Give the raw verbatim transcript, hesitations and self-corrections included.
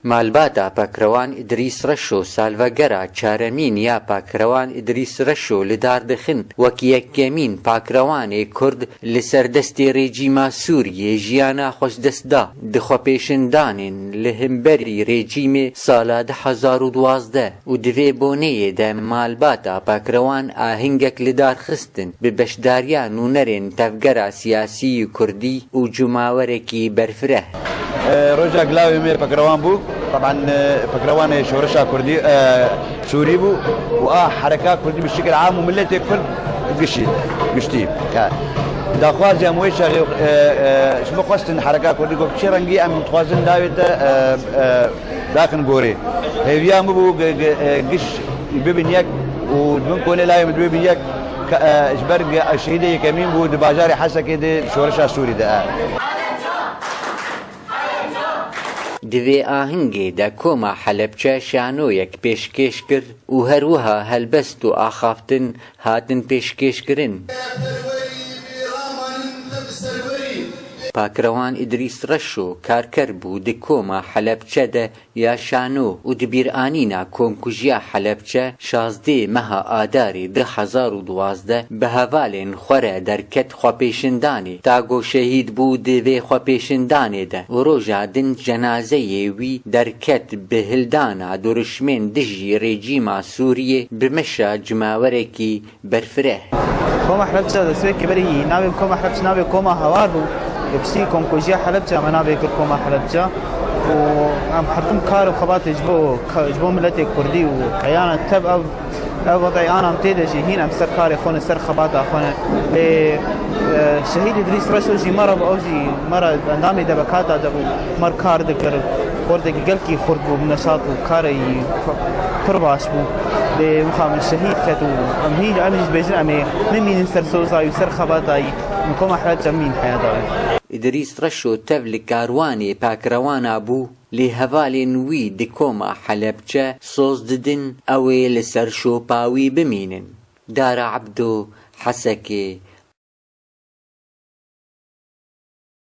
Malbata Pakrewan Îdrîs Reşo salvegera çaremîn ya Pakrewan Îdrîs Reşo li dar dixin, wek yekemîn Pakrewanê Kurd li ser destê rejîma Sûriyê jiyana xwe ji dest da. Di xwepêşindanên li hemberî rejîmê sala du hezar û duwazdeh û di vê boneyê de malbata Pakrewan ahingek li dar xistin bi beşdariya nûnerên tevgera siyasî kurdî û cimawerekî berfireh. E, roja glavê me Pakrewan bû. Taban, e, Pakrewanê şoreşa kurdî, e, Sûrî bû û a hereka kurdî bi şekil am û miletê kurd gişî, giştî. He. Daxwaz ya wê çaxê, e, e, ji min xwestin hereka kurdî got, çi rengî em dixwazin dawê te, e, e, daxin gorê. Hêviya min bû gi-, gi-, e, giş bibin yek û di bin konê layê min bibin yek. Ke, e, ji ber ge-, şehîdê yekemîn bû di bajarê Hesekê de şoreşa Sûrî de. E. Di vê ahingê de Koma Helebçe şanoyek pêşkêş kir û her wiha helbest û axaftin hatin pêşkêşkirin. Pakrewan Îdrîs Reşo karker bû di Koma Helebçe de ya şano û di bîranîna Komkujiya Helebçe şazdê meha Adarê du hezar û duwazdeh bi hevalên xwe re derket xwepêşindanê. Ta ku şehîd bû di vê xwepêşindanê de û roja din cenazeyê wî derket bi hildana dorişmên dijî rejîma Sûriyê bi meşa cimawerekî berfireh. Koma Helebçe destpêkê berî navê Koma Helebçe navê Koma Hawar bû. Li piştî Komkujiya Helebçe me navê kir Koma Helebçe. Û em hertim kar û xebatê ji bo, ji bo miletê Kurdî û heyana tev ev, ev wedeyê anam tê de jî hîn em ser karê xwe ne, ser xebata xwe ne. Lê, e, Şehîd Îdrîs Reşo jî me re bû, ew jî me re endamê debekata de bû. Me re kar dikir. Xortekî gelkî xurt bû, bi neşat û karê wî pir baş bû. Lê wiha min şehîd ket û em hîn, em jî dibêjin em ê bimînin ser soza wî, ser xebata wî. Min Koma Helebçe bimîn heyata wî. Îdrîs Reşo tev li karwanê Pakrewana bû, lê hevalên wî di Koma Helebçe soz didin ew ê li ser şopa wî bimînin. Dara Ebdo, Hesekê,